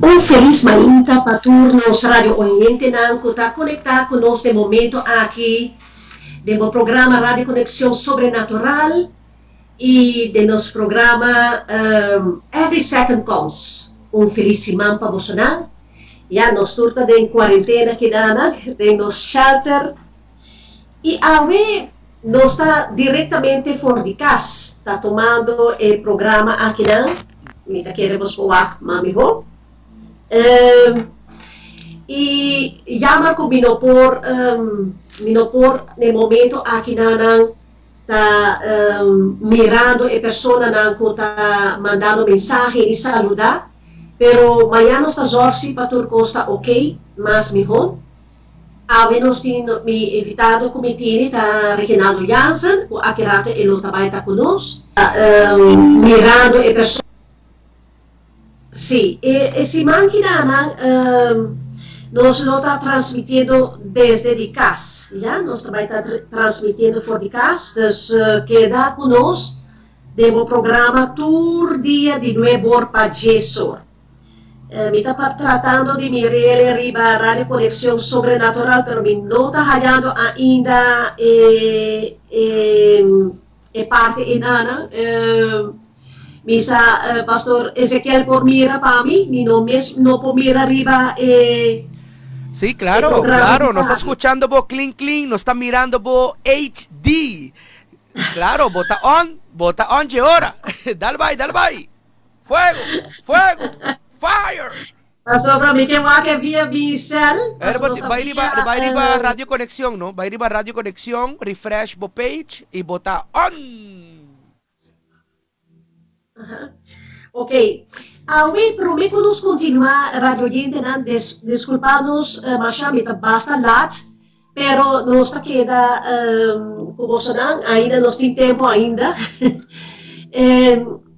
Un felis mainta pa tur nos radio oyentenan ku ta konektá ku nos den momento aki den bo programa Radio Conexion Sobrenatural i den nos programa Every Second Counts. Un felis siman pa bosonan. Ya nos tur ta den kuarentena kidanan den nos shelter i awe nos ta direktamente for di kas ta tumando e programa akinan. Mi ta kere bos por wak mas mihó. I jammer ku mi no por mi no por na e momento akinanan ta mirando e personanan ku ta mandando mensahe i saludá, pero mañana nos ta zòrg si pa tur kos ta okey mas mihó. Awe nos tin mi invitado ku mi tini ta Reginaldo Jansen ku aki rato e lo ta bai ta ku nos. Mirando e persona. Sí, e siman kinanan nos lo ta transmitiendo desde di kas, ya, nos ta bai ta transmitiendo for di kas, dus keda ku nos den bo programa tur dia di nuebor pa diesor. Mi ta tratando di mir'el riba Radio Conexion Sobrenatural, pero mi no ta hallando ainda e e e parti enanan. Mi sa Pastor Ezekiel por mira pa mi, mi no mes no por mira riba e Sí, claro, programa claro. di Nos ta radio. scuchando bo clean clean, nos ta mirando bo HD. Claro, bo ta on, bo ta on dje ora. Dal bai, dal bai. Fuego! Fuego! Fire! Pasobra mi ke wak e via mi cel, pasobra nos ta Bai riba, via. bai riba Radio Conexion, no? Bai riba Radio Conexion, refresh bo page y bo ta on! Aha. Ok. Awe, prome ku nos kontinua, radio oyentenan, des, diskulpa nos, masha mi ta basta lat, pero nos ta keda ku bosonan, ainda nos tin tempu ainda.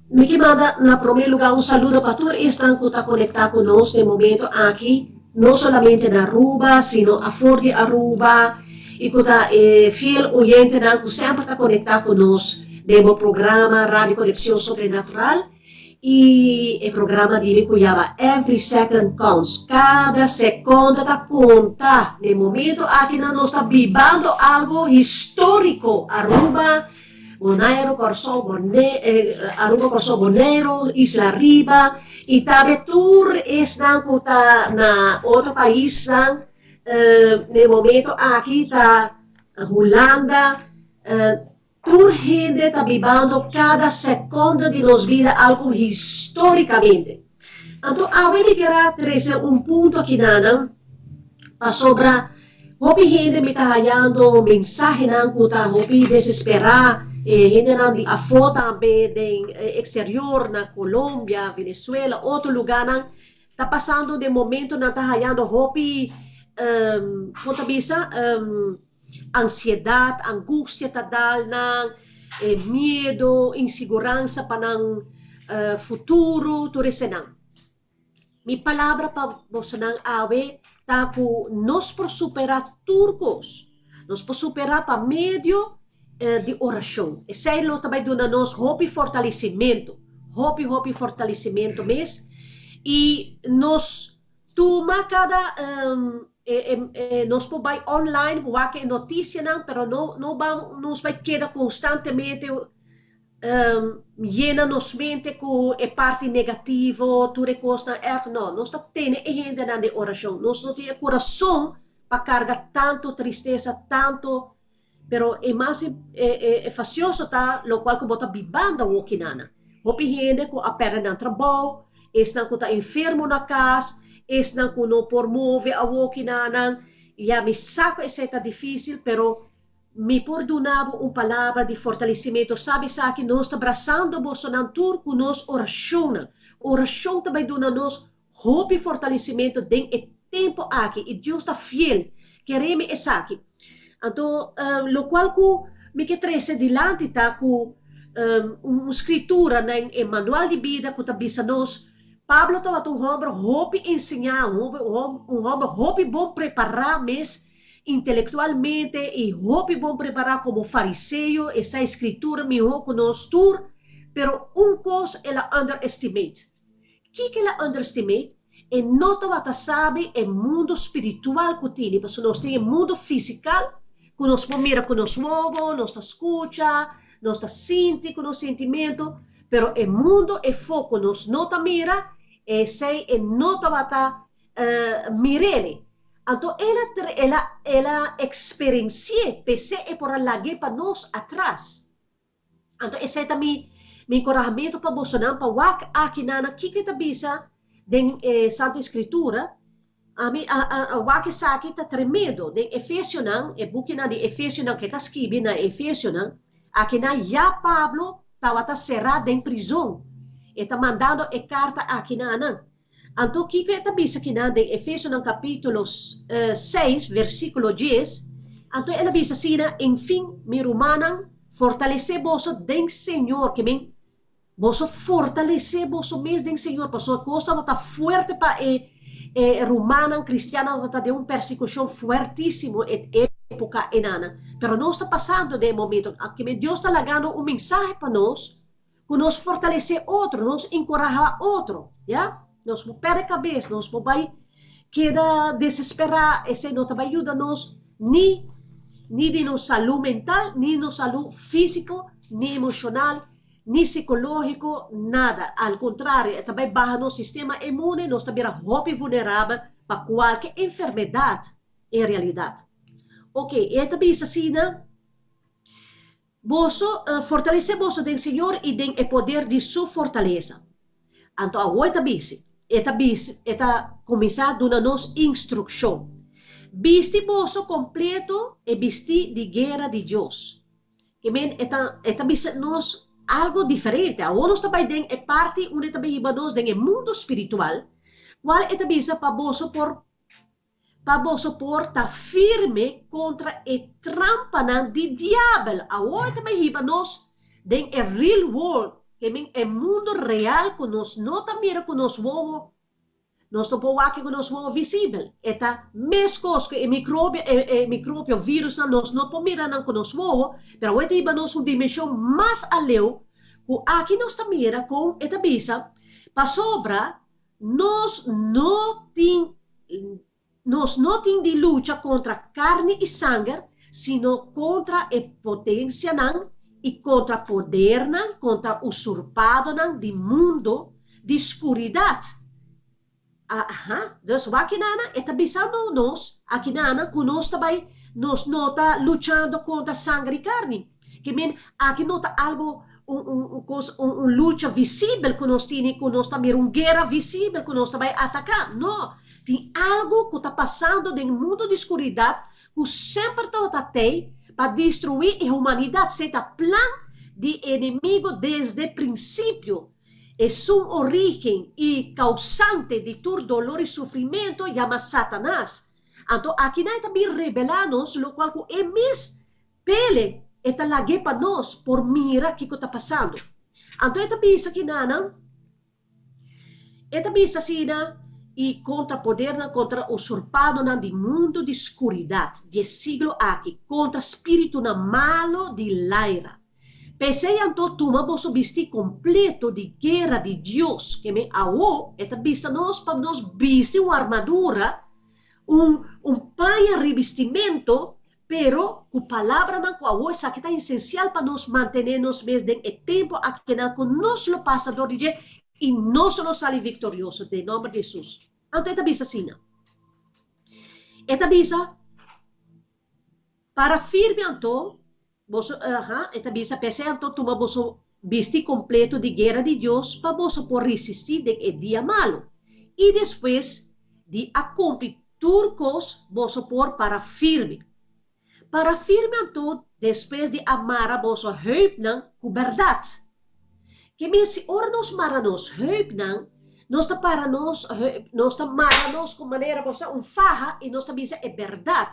Mi ke manda na promé lugá un saludo pa tur esnan ku ta konektá ku nos den momento aki, no solamente na Aruba, sino afor di Aruba, i ku ta e fiel oyentenan ku semper ta konektá ku nos den bo programa Radio Conexion Sobrenatural. I e programa di mi ku yama Every Second Counts, Kada Sekonda Ta Konta. Den momento akinan nos ta bibando algo históriko, Aruba, Boneiru, Kòrsou, Bone, Aruba, Kòrsou, Boneiru, Isla Riba, i tambe tur esnan ku ta na otro paisnan, den e momento aki ta Hulanda, Tur hende ta bibando kada sekondo di nos bida algu histórikamente. Anto awe mi kier a trese un punto akinanan pasobra hopi hende mi ta hayando mensahenan ku ta hopi desesperá, e hendenan di afó tambe den eksterior na Colombia, Venezuela, otro lugánan ta pasando den momentonan ta hayando hopi, kon ta bisa? Ansiedat, angustia ta dal nan, e miedo, insiguransa pa nan futuro, tur esenan. Mi palabra pa bosonan awe ta ku nos por superá tur kos. Nos por superá pa medio di orashon. Esei lo ta bai duna nos hopi fortalesimentu, hopi, hopi fortalesimentu mes. I nos Tuma kada nos por bai online wak e notisianan pero no no ban nos bai keda konstantemente yena nos mente ku e parti negativo tur e kosnan erg no nos ta tene e hendenan den orashon nos no tin e kurason pa karga tantu tristesa tantu pero e mas e fasioso ta lokual ku bo ta bibando awokinana. Hopi hende ku a pèrdè nan trabou, esnan ku ta enfermo na kas, esnan ku no por move awokinanan. Ya mi sa ku esei ta difísil, pero mi por duna bo un palabra di fortalesimentu. Sabi esaki, nos ta brasando bosonan tur ku nos orashonnan. Orashon ta bai duna nos hopi fortalesimentu den e tempu aki i Dios ta fiel. Keremi esaki. Anto lokual ku mi ke trese dilanti ta ku un skritura den e manual di bida ku ta bisa nos, Pablo tabata un hòmber hopi enseñá, un hòmber hopi bon prepará mes intelektualmente i hopi bon prepará komo fariseo, e sa e skritura mihó ku nos tur, pero un kos el a underestimate. Kiko el a underestimate? E no tabata sabi e mundo spiritual ku tini, pasobra nos tin e mundo fisikal ku nos por mira ku nos wowo, nos ta skucha, nos ta sinti ku nos sintimentu, pero e mundo efó ku nos no ta mira, esei e no tabata mir'é. Anto el a el a el a eksperensi'é, p'esei e por a lag'é pa nos atras. Anto esei ta mi mi enkorahamentu pa bosonan pa wak aki nana kiko e ta bisa den e Santa Escritura. Ami a a a wak esaki ta tremendo. Den Efesionan, e bukinan di Efesionan ku e ta skibi na Efesionan, akinan ya Pablo tabata será den prizon. E ta mandando e karta aki nanan. Anto kiko e ta bisa kinan den Efesionan kapítulo seis versíkulo dies? Anto el a bisa asina, En fin, mi rumannan, fortalesé boso den Señor, ke men, boso fortalesé boso mes den Señor, pasobra kos tabata fuerte pa e e rumannan kristiannan tabata den un persekushon fuertísimo e époka enanan. Pero nos ta pasando den e momento, ke men Dios ta lagando un mensahe pa nos, Ku nos fortalesé otro, nos enkorahá otro, ya. Nos por pèrdè kabes, nos por bai keda desesperá, esei no ta bai yuda nos ni ni di nos salú mental, ni nos salú físiko, ni emoshonal, ni sikológiko, nada. Al kontrario, e ta bai baha nos sistema inmune, nos ta bira hopi vulnerabel pa kualke enfermedat en realidat. Oke, e ta bisa asina. Boso, fortalesé boso den Señor i den e poder di Su fortalesa. Anto awor e ta bisi, e ta bisi, e ta kuminsá duna nos instrukshon. Bisti boso kompleto e bistí di guera di Dios. Ke men e ta, e ta bisa nos algu diferente. Awor nos ta bai den e parti unda e ta bai hiba nos den e mundu spiritual, kual e ta bisa pa boso por Pa boso por ta firme kontra e trampanan di diabel. Awor e ta bai hiba nos den e real world, ke men e mundo real ku nos no ta mira ku nos wowo, nos no por wak ku nos wowo visibel. E ta meskos ku e mikrobio, e e mikrobio, virusnan, nos no por mira nan ku nos wowo, pero awor e ta hiba nos un dimenshon mas aleu ku aki nos ta mira kon e ta bisa, pasobra Nos no tin nos no tin di lucha kontra karni i sanger, sino kontra e potensianan i kontra podernan, kontra usurpadonan di mundu di skuridat. Aha, dus wak kinana e ta bisando nos akinana ku nos ta bai, nos no ta luchando kontra sanger i karni. Ke men aki no ta algu un un un kos un un lucha visibel ku nos tini ku nos ta mira un guera visibel ku nos ta bai ataká. No, tin algu ku ta pasando den mundu di skuridat ku semper tabata tei pa destruí e humanidat. Esei ta plan di enemigo desde prinsipio. Esun orígen i kausante di tur dolor i sufrimentu yama Satanas. Anto akinan e ta bin rebelá nos lokual ku e mes Pele, e ta lag'é pa nos por mira kiko ta pasando. Anto e ta bisa kinanan, e ta bisa asina, i kontra podernan, kontra usurpadonan di mundu di skuridat di e siglo aki, kontra spiritunan malo di laira. P'esei anto tuma boso bistí kompleto di guera di Dios, ke men awo e ta bisa nos pa nos bisti un armadura, un un paña ribistimento Pero, ku palabranan ku awor esaki ta esensial pa nos mantené nos mes den e tempu akinan ku nos lo pasa dor di dje i nos lo sali viktorioso den nòmber di Hesus. Anto e ta bisa asina. E ta bisa, Para firme anto, boso, aha, e ta bisa, p'esei anto tuma boso bisti kompleto di guera di Dios pa boso por resistí den e dia malu, i despues di a kumpli Tur kos boso por para firme. Para firme anto despues di a mara boso heupnan ku bèrdat. Ke men si ora nos mara nos heupnan, nos ta para nos heup, nos ta mara nos ku manera bo sa un faha i nos ta bisa e bèrdat.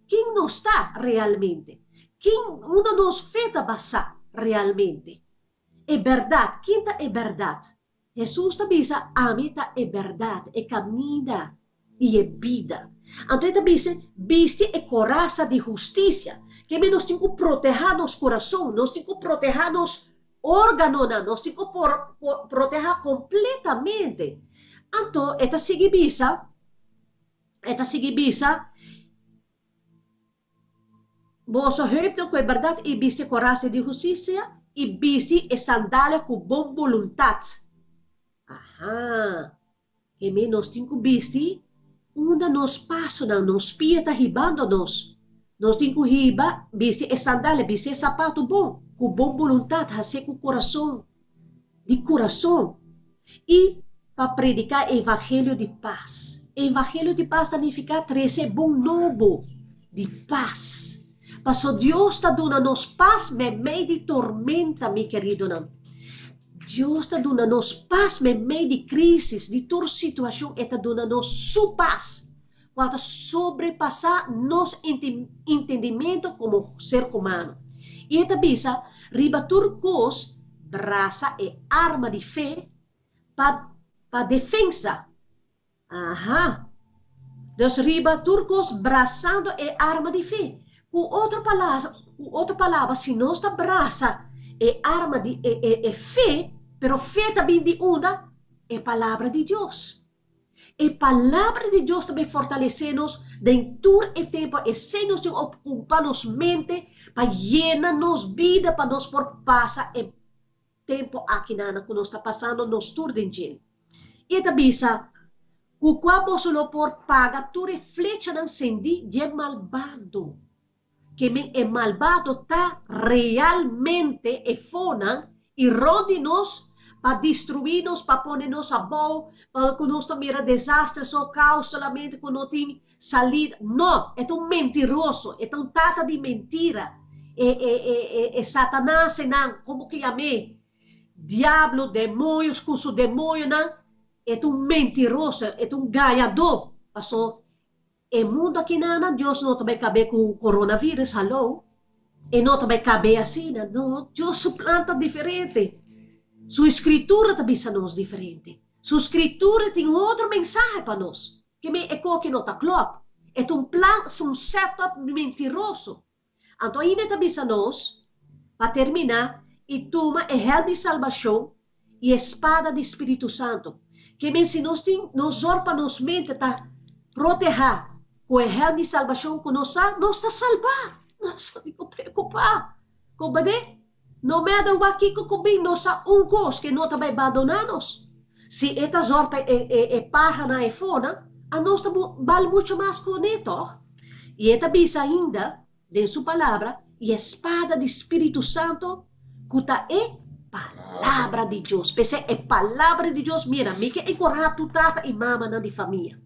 Ken nos ta realmente? Ken unda nos fe ta basá realmente? E bèrdat, ken ta e bèrdat? Hesus ta bisa, Ami ta e bèrdat, e kaminda i e bida. Anto e ta bisa, Bisti e korasa di hustisia. Ke men nos tin ku protehá nos kurason, nos tin ku protehá nos órganonan, nos tin ku protehá kompletamente. Anto e ta sigui bisa, e ta sigui bisa, Boso heupnan ku e bèrdat i bisti e korasa di hustisia i bisti e sandalia ku bon boluntat. Aha! Keme nos tin ku bisti unda nos pasonan, nos pia ta hibando nos. Nos tin ku hiba, bisti e sandalia, bisti e sapatu bon, ku bon boluntat, hasié ku kurason, di kurason. I pa prediká e evangelio di pas. E evangelio di pas ta nifiká trese e bon nobo di pas. Paso Dios ta duna nos pas meimei di tormenta, mi keridonan. Dios ta duna nos pas meimei di crisis, di tur situacion e ta duna nos su pas, cual ta sobrepasa nos entendimento como ser humano. Y e ta bisa, riba tur cos brasa e arma di fe pa pa defensa. Aha. Dus riba tur kos brasando e arma di fe. Ku otro palabra, ku otro palabra, si nos ta brasa e arma di e, e, e fe, pero fe ta bin di unda? E palabra di Dios. E palabra di Dios ta bin fortalesé nos den tur e tempu. Esei nos tin okupa nos mente pa yena nos bida pa nos por pasa e tempu akinan ku nos ta pasando nos tur den dje. I e ta bisa, Ku kua boso lo por paga tur e flechanan sendí dje malbado? Ke men e malbado ta realmente e fonan i rònt di nos pa destruí nos, pa pone nos abou, pa ku nos ta mira desaster so, kaos solamente ku no tin salida. No, e ta un mentiroso, e ta un tata di mentira. E, e, e, e, e Satanas enan, komo ku yam'é? Diablo, demonios ku su demonionan, e ta un mentiroso, e ta un gañadó. Paso e mundu akinana Dios no ta bai kab'é ku coronavirus, haló. E no ta bai kab'é asina. No, Dios su plan ta diferente. Su Escritura ta bisa nos diferente. Su Escritura tin otro mensahe pa nos. Ke men e koki no ta klòp. E ta un plan, un setup mentiroso. Anto ainda e ta bisa nos, pa terminá, I tuma e hèlm di salbashon i e spada di Spiritu Santu. Ke men si nos tin nos zòrg pa nos mente ta protehá ku e hèlm di salbashon ku nos sa, nos ta salbá. Nos no tin ku preokupá. Komprendé? No matter wak kiko ku bin, nos sa un kos, ke no ta bai bandoná nos. Si e ta zòrg pa e e e parhanan e fonan, anos ta bal muchu mas kuné, tòg? I e ta bisa ainda den su palabra, I e spada di Spiritu Santo, ku ta e Palabra di Dios. P'esei e Palabra di Dios, mira, mi ke enkorahá tur tata i mamanan di famia.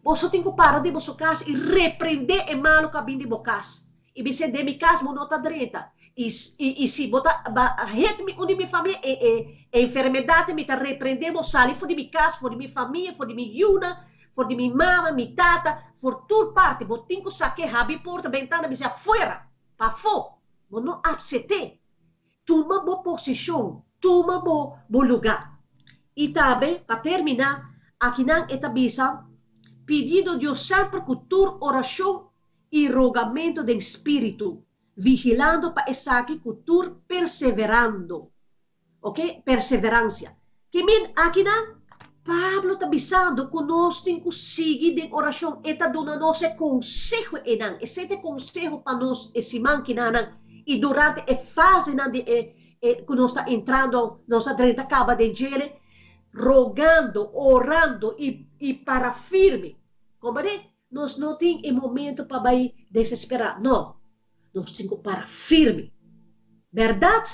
Boso tin ku para den boso kas i reprendé e malu ku a bin den bo kas. I bis'é, Den mi kas bo no ta drenta. I, i si bo ta ba het mi un di mi famia, e, e, e enfermedat mi ta reprendé bo sali for di mi kas, for di mi famia, for di mi yunan, for di mi mama, mi tata, for tur parti. Bo tin ku sak'é, habri porta, bentana, bis'é, Afuera! Pafó! Bo no apset'é. Tuma bo posishon, tuma bo, bo lugá. I tambe, pa terminá, akinan e ta bisa, Pidiendo Dios semper ku tur orashon i rogamentu den spiritu, vigilando pa esaki ku tur perseverando. Ok, perseveransia. Ke men akinan? Pablo ta bisando ku nos tin ku sigui den orashon. E ta duna nos e konseho einan. Esei ta e konseho pa nos e siman kinanan i durante e fasenan di e e ku nos ta entrando, nos a drenta kaba den djele, rogando, orando i i para firme. Komprende? Nos no tin e momento pa bai desesperá. No. Nos tin ku para firme. Bèrdat,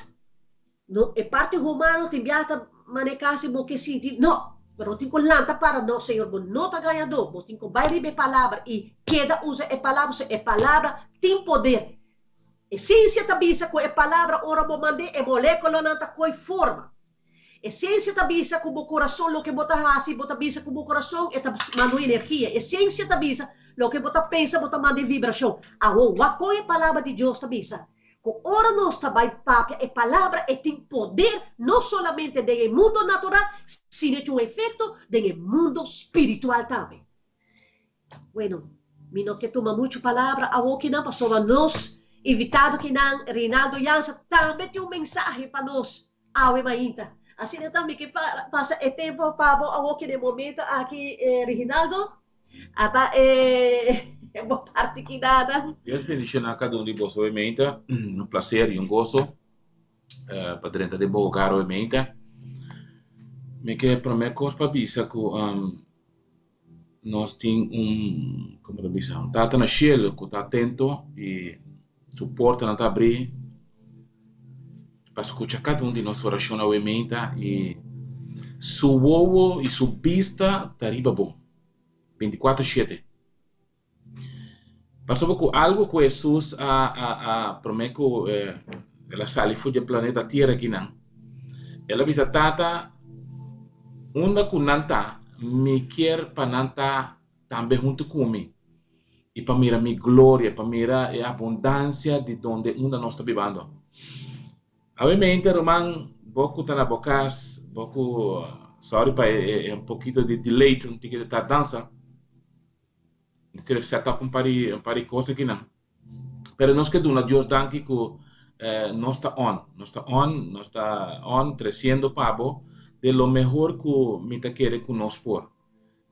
no, e parti humano tin biaha ta manera kasi bo ke sinti, no, pero bo tin ku lanta para, no, Señor, bo no ta gañadó, bo tin ku bai riba e palabra i keda usa e palabra, pasobra e palabra tin poder. E siensia ta bisa ku e palabra ora bo mand'é, e molekulonan ta koi forma. E siensia ta bisa ku bo kurason loke bo ta hasi, bo ta bisa ku bo kurason e ta manda un energia. E siensia ta bisa loke bo ta pensa bo ta manda e vibrashon. Awor wak kon e palabra di Dios ta bisa ku ora nos ta bai papia e palabra e tin poder no solamente den e mundo natural sino e tin un efekto den e mundo spiritual tambe. Bueno, mi no ke tuma muchu palabra awor kinan pasobra nos invitado kinan, Reinaldo Jansen, tambe tin un mensahe pa nos awe mainta. Asina ta mi ke pasa e tempo pa bo awoki den momento aki Reginaldo. Ata e bo parti kidada. Dios bendiciona cada un di boso obviamente. Un placer y un gozo pa drenta den bo hogar obviamente. Mi ke prome cos pa bisa cu nos tin un, como ta bisa, un Tata na cielo cu ta atento y su portanan ta abri pa scucha cada un di nos oracion obviamente y su wowo y su bista ta riba bo binticuatro shete. Pasobra cu algo cu Hesus a a a prome cu el a sali for di e planeta Tierra akinan, el a bisa, Tata, unda cu nan ta, mi kier pa nan ta tambe hunto cu mi, y pa mira mi gloria, pa mira e abundancia di donde unda nos ta bibando. Awe-mente, ruman, bo cu ta na bo cas, bo cu, sorry pa e e un pokito di delay, un tiki di tardansa, Mester set up un par di un par di kos akinan. Pero nos ke duna Dios danki ku nos ta on. Nos ta on, nos ta on tresiendo pa bo de lo mehor ku mi ta kere ku nos por.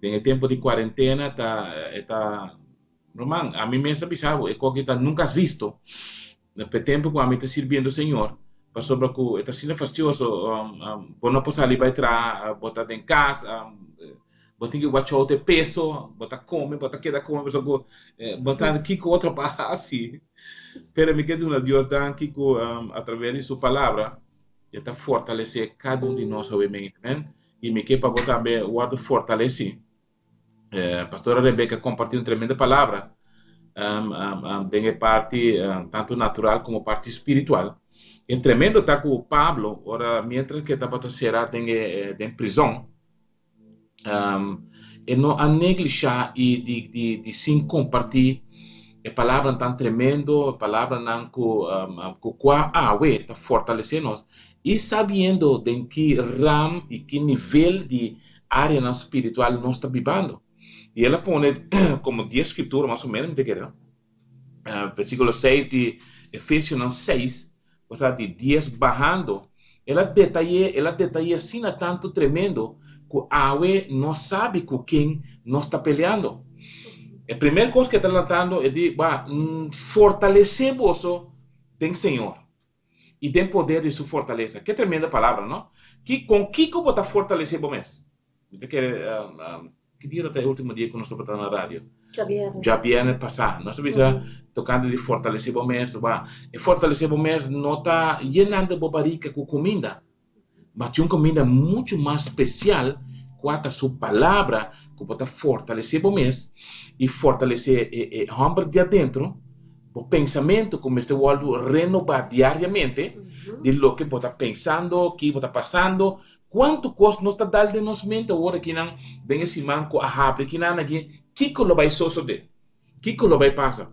Den e tempo di kuarentena ta e ta ruman, ami mes a bisa bo e koki ta nunka has visto. Na p'e tempo ku ami ta sirbiendo Señor, pasobra ku e ta asina fastioso, bo no por sali bai traha, bo ta den kas, bo tin ku wachou te peso, bo ta kome, bo ta keda kome pasobra ku bo ta kiko otro pa hasi. Pero mi ke duna Dios danki ku atraves di su palabra e ta fortalesé kada un di nos awe mei. Amen. I mi ke pa bo tambe wòrdu fortalesí. Pastora Rebecca comparti un tremenda palabra den e parti tanto natural como parti spiritual. E tremendo ta cu Pablo, ora mientras que tabata cera den e den prison, e no a neglisha y di di di sin comparti e palabranan tan tremendo, e palabranan cu cu cua awe ta fortalece nos y sabiendo den ki ram y ki nivel di áreanan spiritual nos ta bibando. I el a pone komo dies skritura mas o ménos mi ta kere, no? Versíkulo seis di Efesionan seis, osea di dies bahando, el a detay'é, el a detay'é asina tantu tremendo ku awe nos sabi ku ken nos ta peleando. E primer kos ku e ta lantando e di, Ba, fortalesé boso den Señor. i den poder di su fortalesa. Ke tremendo palabra, no? Ki, kon kiko bo ta fortalesé bo mes? Mi ta kere, ki dia ta e ultimo dia ku nos tabata na radio? Djabièrnè. Djabièrnè pasá. Nos a bisa tokante di fortalesé bo mes. Ba, e fortalesé bo mes no ta yenando bo barika ku kuminda, ma tin un kuminda muchu mas spesial kua ta su palabra ku bo ta fortalesé bo mes i fortalesé e e hòmber di adentro, bo pensamentu ku mester wòrdu renobá diariamente di loke bo ta pensando, ki bo ta pasando, kuantu kos nos ta dal den nos mente awor akinan den e siman ku a habri kinan aki, kiko lo bai sosodé, kiko lo bai pasa.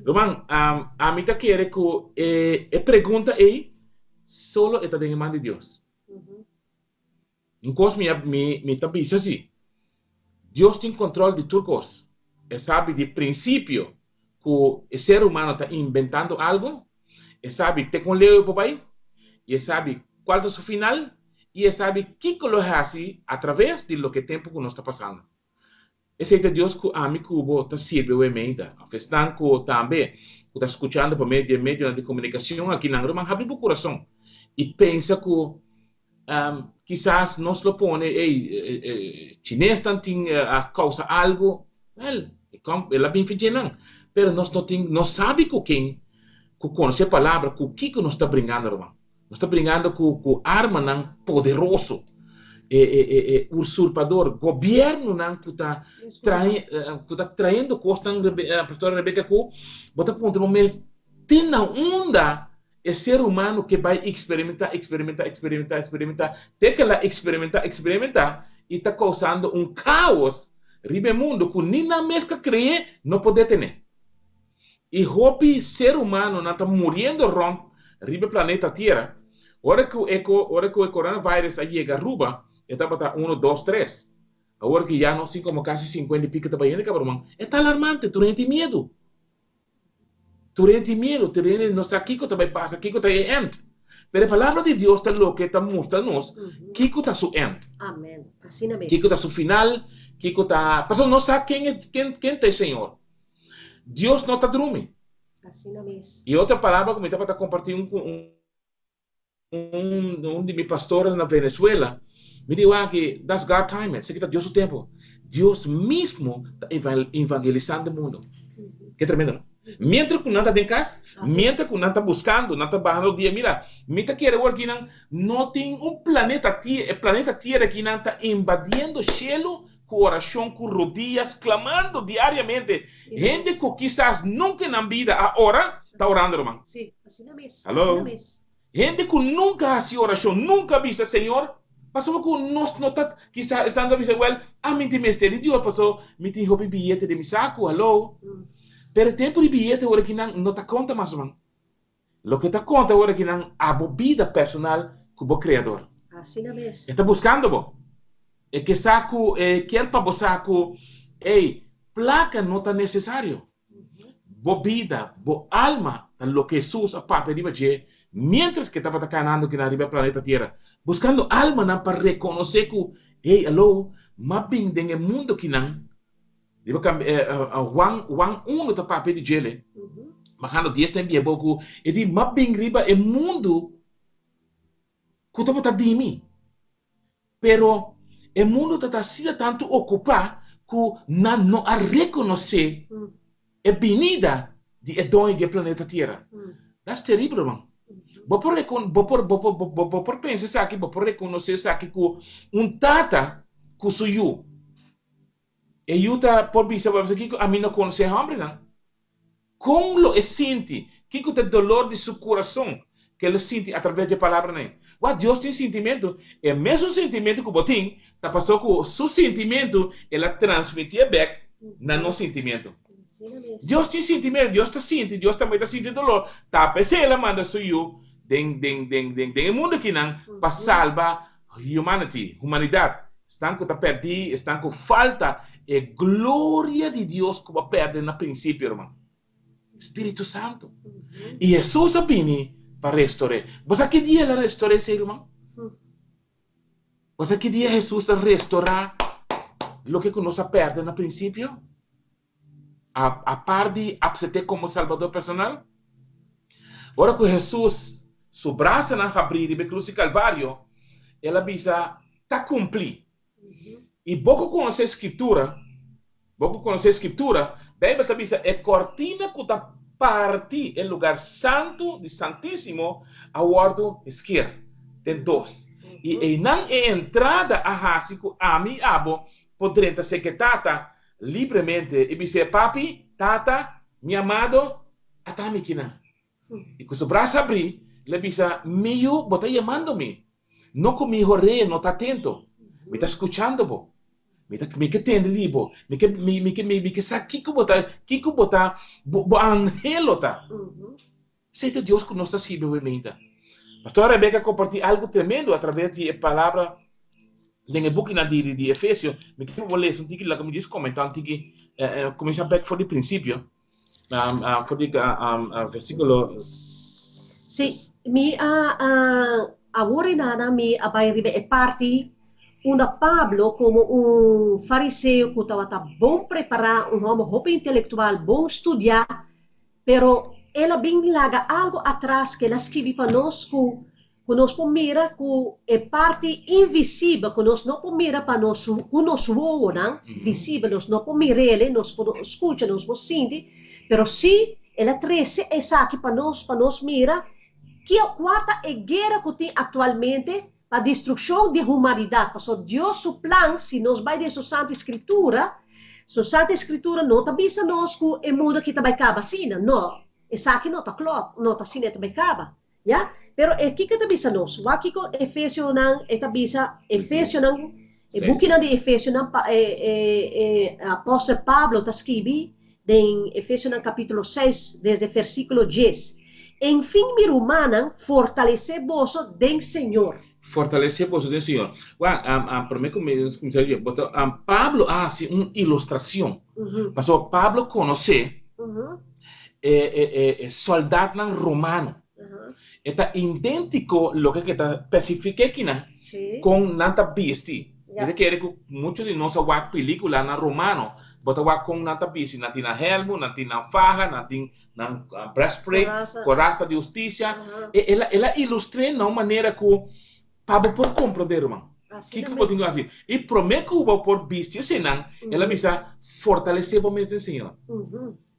Ruman, ami ta kere ku e e pregunta ei solo e ta den e man di Dios. Un kos mi mi mi ta bisa si, Dios tin control di tur kos. E sabi di principio ku e ser humano ta inventando algo, e sabi te kon leu e por bai, i e sabi kual ta su final, i e sabi kiko lo e hasi a traves di loke tempu ku nos ta pasando. Esei ta Dios ku ami ku bo ta sirbi awe meida. Of esnan ku tambe ku ta skuchando pa medio di e medionan di komunikashon akinan, ruman habri bo kurason i pensa ku kisas nos lo pone, ey, chinesnan tin a kousa algu, wèl, el a bin fi dje nan. Pero nos no tin, no sabi ku ken ku konosé palabra ku kiko nos ta bringando, ruman. Nos ta bringando ku ku armanan poderoso, e e e e ursurpador, gobièrnunan ku ta trae ku ta trayendo kosnan, Pastora Rebecca, ku bo ta puntra bo mes, te na unda e ser humano ke bai eksperimentá, eksperimentá, eksperimentá, eksperimentá, te ke el a eksperimentá, eksperimentá i ta kousando un kaos riba e mundu ku ni nan mes ku a kre'é no por detené. I hopi ser humanonan ta muriendo rond riba e planeta Tierra. Ora cu e ora cu e coronavirus a yega Aruba, e tabata uno, dos, tres. Awor cu ya nos tin como casi cincuenta y pico ta bayendo caba ruman. E ta alarmante, tur hende tin miedu. Tur hende tin miedu, tur hende no sa kico ta bay pasa, kico ta e end. Pero e palabra di Dios ta loke ta mustra nos kiko ta su end. Amen. Asina mes. Kiko ta su final, kiko ta, pasobra nos sa ken ken ken ta e Señor. Dios no ta drumi. Asina mes. Y otro palabra ku mi tabata kompartí un un un di mi pastornan na Venezuela, mi di wak, that's God timing, esaki ta Dios su tempo. Dios mismo ta evangelisando e mundo. Ke tremendo, no? Mientras ku nan ta den kas, mientras ku nan ta buskando, nan ta bahando dia, mira, mi ta kere awor kinan no tin un planeta tie, e planeta tiera kinan ta invadiendo shelu ku orashon, ku rodias, klamando diariamente. Hende ku kisas nunka en nan bida a ora, ta orando, ruman. Hallo? Hende ku nunka hasi orashon, nunka a bisa, Señor, pasobra ku nos no ta, kisas esnan ta bisa, wèl, ami tin mester di Dios, pasobra mi tin hopi biyete den mi saku, hallo. Pero e tempu di biyete ora ki nan no ta konta mas, ruman. Loke ta konta ora ki nan abo bida personal ku bo Kreador. Asina mes. E ta buskando bo. E ke sa ku e kier pa bo sa ku, ey, plaka no ta nesesario. Bo bida, bo alma ta loke Hesus a papia riba dje miéntras ku e tabata kanando kinan riba e planeta Tera, buskando almanan pa rekonosé ku, hey, aló, m'a bin den e mundu kinan. Riba Juan, Juan uno ta papia di djele, bajando dies ta enbia bo ku e di, m'a bin riba e mundu ku tabata di mi. Pero e mundu ta ta asina tantu okupá ku nan no a rekonosé e binida di e doño di e planeta Tera. That's teribel, ruman. Bo por rekon, bo por, bo por, bo, bo por pensa esaki, bo por rekonosé esaki ku un tata ku su yu. E yu ta por bisa, bo sa kiko, ami no konosé e hòmbernan. Kon lo e sinti? Kiko ta e dolor di su kurason ku e lo sinti atraves di e palabranan ei? Wak, Dios tin sintimentu. E mesun sintimentu ku bo tin, ta pasó ku su sintimentu el a transmitié bèk na nos sintimentu. Dios tin sintimentu, Dios ta sinti, Dios tambe ta sinti dolor. Ta p'esei el a manda su Yu den den den den den e mundu akinan pa salba humanity, humanidat. Esnan ku ta pèrdí, esnan ku falta e gloria di Dios ku bo a pèrdè na prinsipio, ruman. Spiritu Santu. I Hesus a bini pa restor'é. Bo sa ki dia el a restor'é esei, ruman? Bo sa ki dia Hesus a restorá loke ku nos a pèrdè na prinsipio? A apart di apsept'é komo Salbador personal? Ora ku Hesus su brasanan habrí riba e krus di Kalvario, el a bisa, Ta kumplí. I bo ku konosé Skritura, bo ku konosé Skritura, Beibel ta bisa e kòrtina ku ta parti e lugar santu di Santísimo a wòrdu sker den dos. I einan e entrada a hasi ku ami i abo por drenta serka e Tata libremente i bis'é, Papi, Tata, mi amado, ata mi kinan. I ku su brasa abrí, el a bisa, Mi yu, bo ta yamando mi. No ku mi horea no ta atento. Mi ta skuchando bo. Mi ta, mi ke tende di bo. Mi ke, mi, mi ke, mi ke sa kiko bo ta, kiko bo ta, bo, bo anhelo ta. Esei ta Dios ku nos ta sirbi awe meinta. Pastor Rebecca a kompartí algu tremendo atraves di e palabra den e bukinan di di Efesio. Mi ke bo lesa un tiki, laga mi djis komentá un tiki, kuminsá bèk for di prinsipio, for di versíkulo. Sí, mi a awor e nana mi a bai riba e parti unda Pablo komo un fariseo ku tabata bon prepará, un hòmber hopi intelektual, bon studiá, Pero el a bin laga algo atras ku el a skibi pa nos ku ku nos por mira ku e parti invisibel ku nos no por mira pa nos ku nos wowonan visibel nos no por mir'el nos por skucha nos por sinti pero si el a trese esaki pa nos pa nos mira kua ta e guera ku tin aktualmente pa destrukshon di humanidat, pasobra Dios su plan, si nos bai den su Santa Escritura, su Santa Escritura no ta bisa nos ku e mundu aki ta bai kaba asina, no, esaki no ta klòp, no ta asina e ta bai kaba, ya. Pero e kiko e ta bisa nos? Wak kiko Efesionan e ta bisa, Efesionan, e bukinan di Efesionan pa e e e apòstel Pablo ta skibi den Efesionan kapítulo seis desde versíkulo dies, En fin, mi rumannan, fortalesé boso den Señor. Fortalesé boso den Señor. Wak, promé ku mi kuminsá lei, bo ta, Pablo a hasi un ilustrashon. Pasobra Pablo konosé e e e sòldatnan romano. E ta idéntiko loke ku e ta spesifiká akinan, kon nan ta bisti. Mi ta kere ku muchu di nos a wak pelíkulanan romano, bo ta wak kon nan ta bisti, nan tin nan hèlmu, nan tin nan faha, nan tin nan breastplate, korasa di hustisia. El a el a ilustr'é na un manera ku pa bo por komprondé, ruman, kiko bo tin ku hasi. I promé ku bo por bisti eseinan, el a bisa, Fortalesé bo mes den Señor.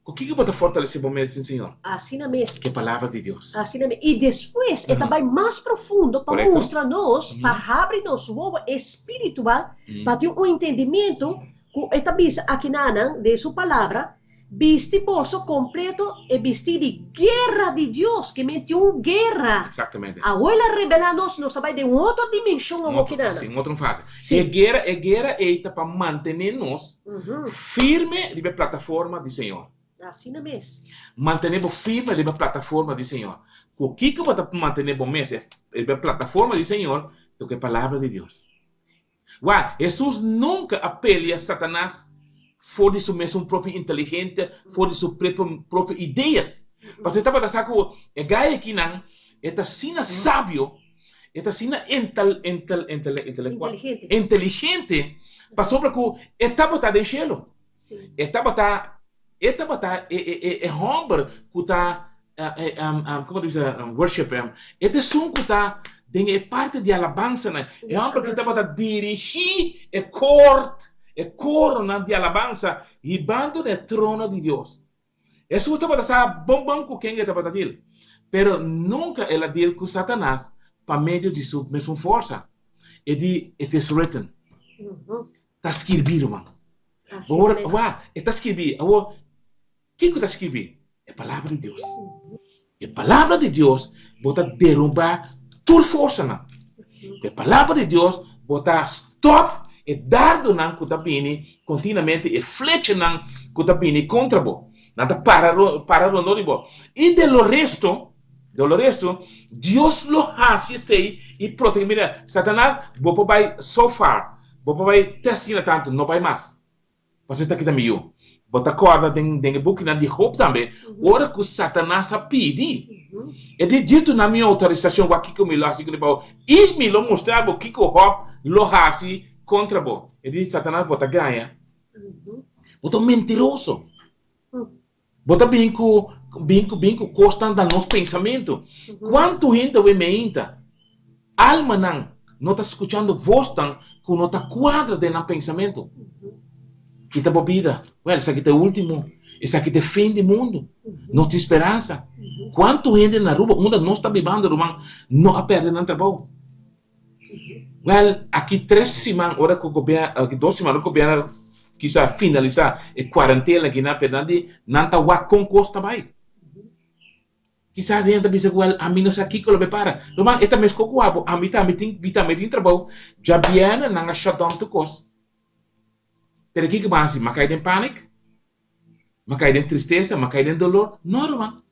Ku kiko bo ta fortalesé bo mes den Señor? Asina mes. Ku e Palabra di Dios. Asina mes. I despues e ta bai mas profundo pa mustra nos, pa habri nos wowo espiritual, pa tin un entendimiento ku e ta bisa akinanan den su Palabra, Bisti boso kompleto e bistí di guera di Dios, ke men tin un guera. Exactamente. Awor el a rebelá nos, nos ta bai den un otro dimenshon awor kinanan. Sí, un otro fase. Sí. E guera, e guera ei ta pa mantené nos firme riba e plataforma di Señor. Asina mes. Mantené bo firme riba e plataforma di Señor. Ku kiko bo ta mantené bo mes riba e plataforma di Señor? Ta ku e Palabra di Dios. Wak, Hesus nunka a pelea Satanas for di su mesun propio inteligente, for di su propio ideas. Pasobra e tabata sa ku e gai akinan e ta asina sabio, e ta asina inteligente, pasobra ku e tabata den shelu. E tabata e tabata e hòmber ku ta komo ta bisa worship e ta esun ku ta den e parti di alabansanan e hòmber ku tabata dirigí e kort e koronan di alabansa hibando na e trono di Dios. Hesus tabata sa bon bon ku ken e tabata dil pero nunka el a dil ku Satanas pa medio di su mesun forsa. E di it is written. Ta skirbí, ruman. Bo wor, wak, e ta skirbí. Awor, kiko ta skirbí? E Palabra di Dios. E Palabra di Dios bo ta derumbá tur forsanan. E Palabra di Dios bo ta stòp e dardonan ku ta bini kontinuamente, e flechanan ku ta bini kontra bo. Nan ta para, para rondó di bo. I de lo resto, de lo resto, Dios lo hasi esei i protegé. Mira, Satanas, bo por bai so far, Bo por bai te asina tantu, no bai mas. Pasobra ta kita mi yu. Bo ta kòrda den den e bukinan di Job tambe, ora ku Satanas a pidi, e di, Dje duna mi outorisashon wak kiko mi lo hasi ku bo, i mi lo mustra bo kiko Job lo hasi kontra bo. E di, Satanas, bo ta gaña. Bo ta un mentiroso. Bo ta bin ku bin ku bin ku kosnan dan nos pensamentu. Kuantu hende awe meinta, almanan no ta skuchando vosnan ku no ta kuadra den nan pensamentu. Kita bo bida. Wèl, esaki ta e último, esaki ta e fin di mundu. No tin speransa. Kuantu hende na Aruba, unda nos ta bibando, ruman, no a pèrdè nan trabou? Wèl, aki tres siman ora ku gobièrnu, aki dos siman ora ku gobièrnu kisa finalisá e kuarentena aki nan, pero nan di nan ta wak kon kos ta bai. Kisas hende ta bisa ku wèl ami no sa kiko lo bai para. Ruman, e ta meskos ku abo, ami tambe tin, mi tambe tin trabou. Djabièrnè nan a shut down tur kos. Pero kiko bo a hasi? Mi a kai den pánik? Mi a kai den tristesa? Mi a kai den dolor? No, ruman.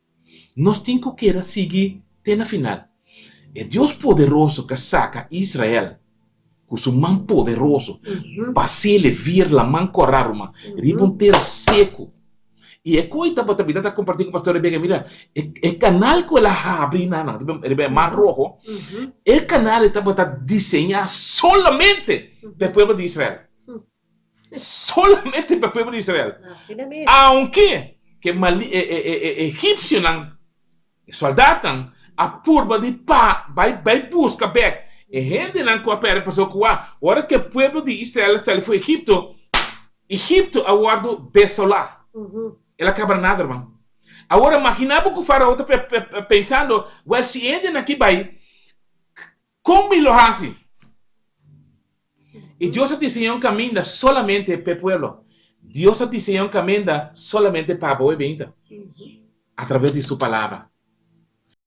Nos tin ku keda sigui te na final. E Dios poderoso ku a saka Israel ku su man poderoso, pas'é vir laman kòrá, ruman, riba un tera seku. I e koi tabata, mi ta kompartí ku Pastor Rebecca, mira, e kanal ku el a habri na nan, riba e Mar Roho, e kanal ei tabata diseñá solamente pa e pueblo di Israel. Solamente pa e pueblo di Israel. Aunke ku e egipsionan, e sòldatnan, a purba di pa bai bai buska bèk e hendenan ku a pèrdè, pasobra ku ora ku e pueblo di Israel a sali for Egipto, Egipto a wòrdu desolá. El a kaba nada, ruman. Awor, imaginá bo ku Farao ta pensando, Wèl, si e hendenan aki bai, kon mi lo hasi? I Dios a diseñá un kaminda solamente p'e pueblo. Dios a diseñá un kaminda solamente pa bo e binta, atraves di su Palabra.